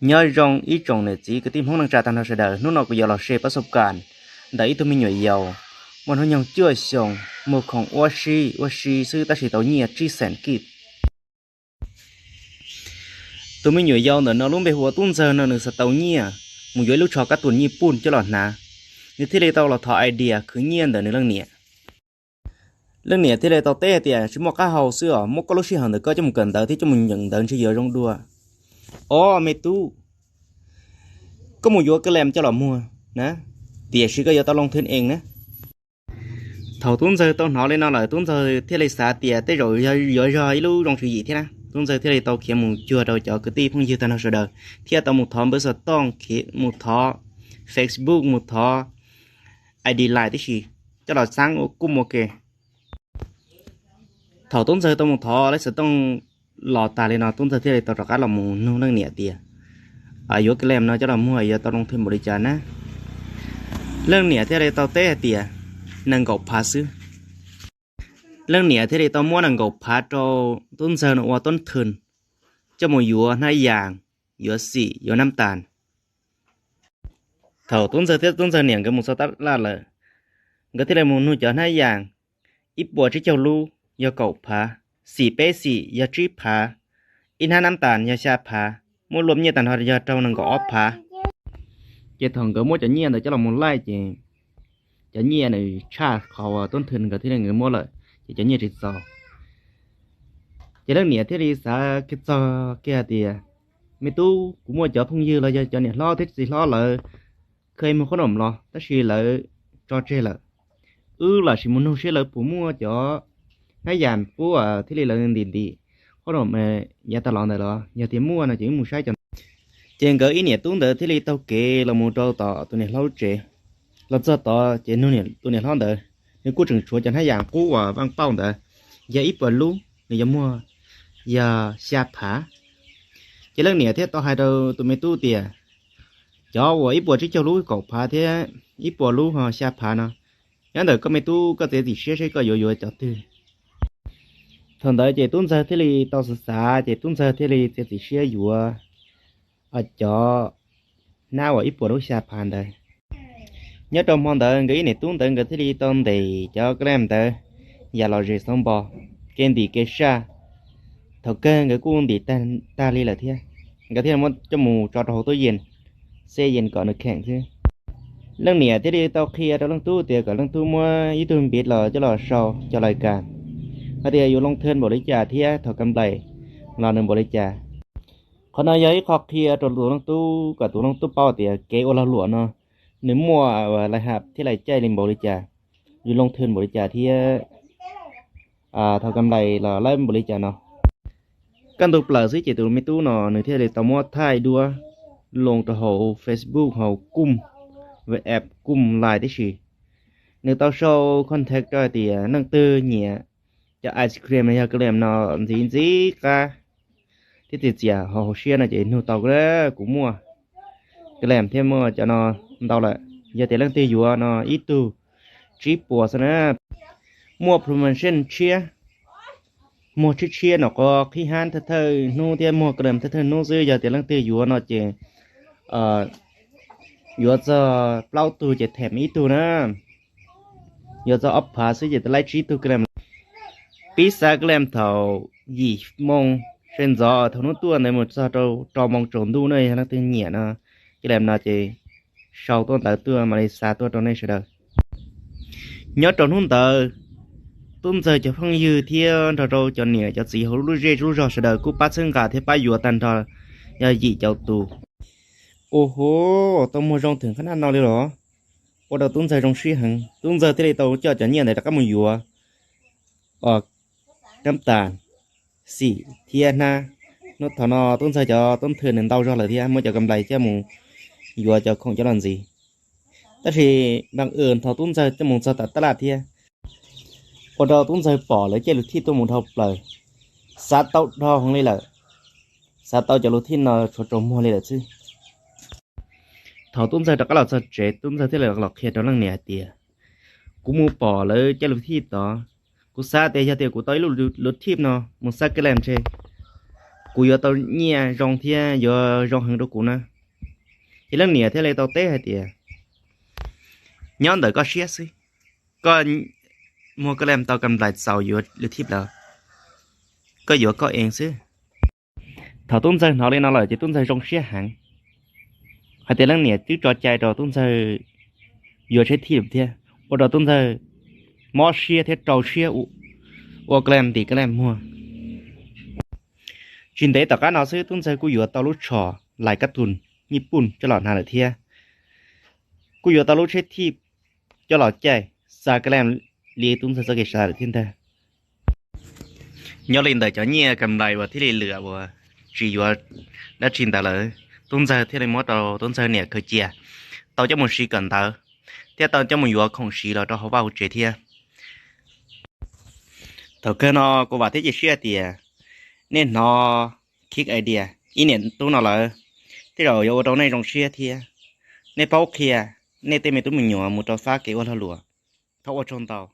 Nyob zoo ib tsoom niam txiv kwv tij Hmoob neej tsa tag nrho sawv daws, hnub no kuv yuav los share pab xub kam ntawm ib tug me nyuam yaus muaj hnub nyoog cuaj xyoo, muag khoom ua si ua si xwb tab sis tau nyiaj tsib xees kib. Tus me nyuam yaus ntawm no lub npe hu ua Tub Ntxawg no nws xav tau nyiaj mus yuav ib lub tsho kab tuam nyij puj coj los hnav, nws thiaj li tau los thov idea khwv nyiaj ntawm nws leej niam. Leej niam thiaj li tau teb hais tias, tsis muaj qab hau xwb os, muab koj lub sij hawm ntawm koj coj mus kawm ntawv thiab coj mus nyeem ntawv ntshe yuav zoo dua. Ob me tub, koj mus yuav ka lees coj los muag na, tiam sis koj yuav tau loo thwj ees na. Thaum Tub Ntxawg tau hnov li no lawm, Tub Ntxawg thiaj li xav tias tej zaum yuav yog ib lub zoo tswv yim thiab na. Tub Ntxawg thiaj li tau khiav mus cuag rau cov kwv tij phooj ywg tag nrho sawv daws, thiab tau mus thov npawb xov tooj, khiav mus thov Facebook, mus thov ID Line tib si, coj los xaab ua kuj ua ke. Thaum Tub Ntxawg tau mus thov lawv xov tooj los tag li no, Tub Ntxawg thiaj li tau rov qab los mus nug leej niam tias, yuav ka lees no coj los muag yuav tau loo thwj npaum li cas na? Leej niam thiaj li tau teb hais tias, nees nkaum phav xwb. Leej niam thiaj li tau muab nees nkaum phav rau Tub Ntxawg no ua toob thwj coj mus yuav hnab yas, yuav xim, yuav nab tas. Thaum Tub Ntxawg thiab Tub Ntxawg niam nkawd mus txog tab laj lawm, nkawd thiaj li mus nug cov hnab yas, ib puas tsib caug lub yog kaum phav, xim peb xim yog tsib phav, ib hnab nab tas yog xya phav, muab luaj nyiaj tag nrho yog rau nees nkaum ob phav. Ces thaum nkawd muab cov nyiaj ntawd coj los mus laij ces cov nyiaj nws tshaj qhov uas toob thwj nkawd thiaj li nkawd muab lawm, ces cov nyiaj tsis txaus. Ces leej niam thiaj li xav kiag txog kiag hais tias, me tub, kuv muaj cov phooj ywg los yog cov niam hlob thiab txiv hlob lawv kheev muag qhob noom los tab sis lawv tso tseg lawm. Wb lam sim mus nug seb lawv puas muaj cov hnab yas pub thiaj li lawv ntim ntim qhob noom yav tag los ntawd los, yog tias muaj no ces wb mus saib cov. Ces nkawd ib niam tub ntawd thiaj li taug kev los mus rau tom tus niam hlob lub tsev. Los txog tod ces nug tus niam hlob ntawd, nws kuj tseem tshuav cov hnab yas qub uas vaj pauj ntawd, yog ib puas lub nws yuav muag yog xya phav. Ces leej niam thiaj tau hais rau tus me tub tias, cov uas ib puas tsib caug lub kaum phav thiab ib puas lub ho xya phav no, nyob ntawm koj me tub koj txiav txim siab seb koj yuav yuav cov twg. Thaum ntawd ces Tub Ntxawg thiaj li tau xav xav ces Tub Ntxawg thiaj li txiav txim siab yuav cov hnab uas ib puas lub xya phav ntawd. Nyob rau hmo ntawd nkawd ib niam tub ntawd nkawd thiaj li tau ntes cov ka lees ntawd yam lom zem xauv npo, kev ntim kev saj. Thaum kawg nkawd kuj ntim tag li lawm thiab, nkawd thiaj muab coj mus tso rau hauv tub yees, xeb yees kom nws kheem xwb. Leej niam thiaj li tau qhia rau leej tub tias kom leej tub muab ib tug npiv los coj los sau cov lais kas, hais tias yuav loo thwj npaum li cas thiab thaum kam nplaim los nws npaum li cas. Qhov no yog ib qho qhia rau tus leej tub kom tus leej tub paub tias kev ua lag luam no nws muaj lais hab thiab lais caij li npaum li cas, yus loo thwj npaum li cas thiab thaum kam nplaim los lawb npaum li cas no. Kaj ntug plaws xwb ces tus me tub no nws thiaj li tau muab thaij duab loo rau hauv Facebook, hauv Coom, WhatsApp, Coom, Line tib si. Nws tau sau contact rau hais tias leej twg nyiam cov ice cream yog ka lees no ntxiv ntxiv qab thiab txias txias hauv hauv siab no ces nug tau, kuv muaj ka lees thiab muaj cov no ntau lawm. Yog tias leej twg yuav no ib tug tsib puas xwb na. Muaj promotion tshiab, muag tshiab tshiab nom qhov qhib hab thawj thawj hnub thiab muag ka lees thawj thawj hnub xwb. Yog tias leej twg yuav no ces yuav txog plaub tug ces them ib tug na, yuav txog ob phav xwb ces tau laib tsib tug ka lees. Pib xa ka lees thaum yim moo sawv ntxov thaum hnub tuaj ntawd mus txog rau rau moo tsaus ntuj na. Yog leej twg nyiam no, ka lees no ces sau tuaj ntawv tuaj mam li xa tuaj rau nej sawv daws. Nyob rau hnub ntawd, Tub Ntxawg cov phooj ywg thiab nrog rau cov niam cov txiv hauv lub zej lub zog sawv daws kuj pab txhawb nqa thiab pab yuav tag nrho yog yim caum tus. Ua ho, tau muag zoo theem qhov naj no li los? Ua rau Tub Ntxawg zoo siab heev, Tub Ntxawg thiaj li tau coj cov nyiaj ntawd rov qab mus yuav os, nab tas, xim thiab hnab. Hnub thaum no Tub Ntxawg cov toob thwj nws ntau zog lawm thiab muab cov ka nplais coj mus yuav cov khoom coj los ntxiv. Tab sis npaj w thaum Tub Ntxawg coj mus txog tom tab laj thiab, ua rau Tub Ntxawg pom lawv caij lus thij tuaj mus dhau plaws, xav tau dhau heev li lawm, xav tau cov lus thij no tshuav tsaus muag li lawm xwb. Thaum Tub Ntxawg rov qab los txog tsev, Tub Ntxawg thiaj li los qhia rau leej niam hais tias, kuv mus pom lawv caij lus thij tod, kuv xav tias yog tias kuv tau ib lub lus thij no mus xa ka lees ntshe kuv yuav tau nyiaj zoo thiab yuav zoo heev rau kuv na. Ces leej niam thiaj li tau teb hais tias, nyob ntawm koj siab xwb, koj muag koj li tau kam nplais txaus yuav lwm thib plaws, koj yuav koj eev xwb. Thaum tub ntxawg hnov li no lawm ces tub ntxawg zoo siab heev hais tias leej niam twb tso cai rau tub ntxawg yuav tsheb thib thiab, ua rau tub ntxawg mob siab thiab rau siab ua koj li ntim koj li muag. Tsis ntev tom qab no xwb tub ntxawg kuj yuav tau lub tsho lais kab tug nyij puj coj los hnav lawm thiab, kuj yuav tau lub tsheb thib coj los caij xa kab li li tub ntxawg txoj kev sawv daws lawm thiab ntag. Nyob li ntawm cov nyiaj kam nplais uas thiaj li lwam uas tsis yuav dab tsi ntawd lawm, tub ntxawg thiaj li muab rau tub ntxawg niam khaws cia, tau coj mus siv kawm ntawv, thiab tau coj mus yuav khoom siv los rau hauv vaj hauv tsev thiab. Thaum kawg no kuv vam thiab cia siab tias nej hnov Kids Idea ib niam tub no lawm, tej zaum yuav ua rau nej zoo siab thiab. Nej paub qhia nej tej me tub me nyuam mus rau fab kev ua lag luam. Thov ua tsaug ntau.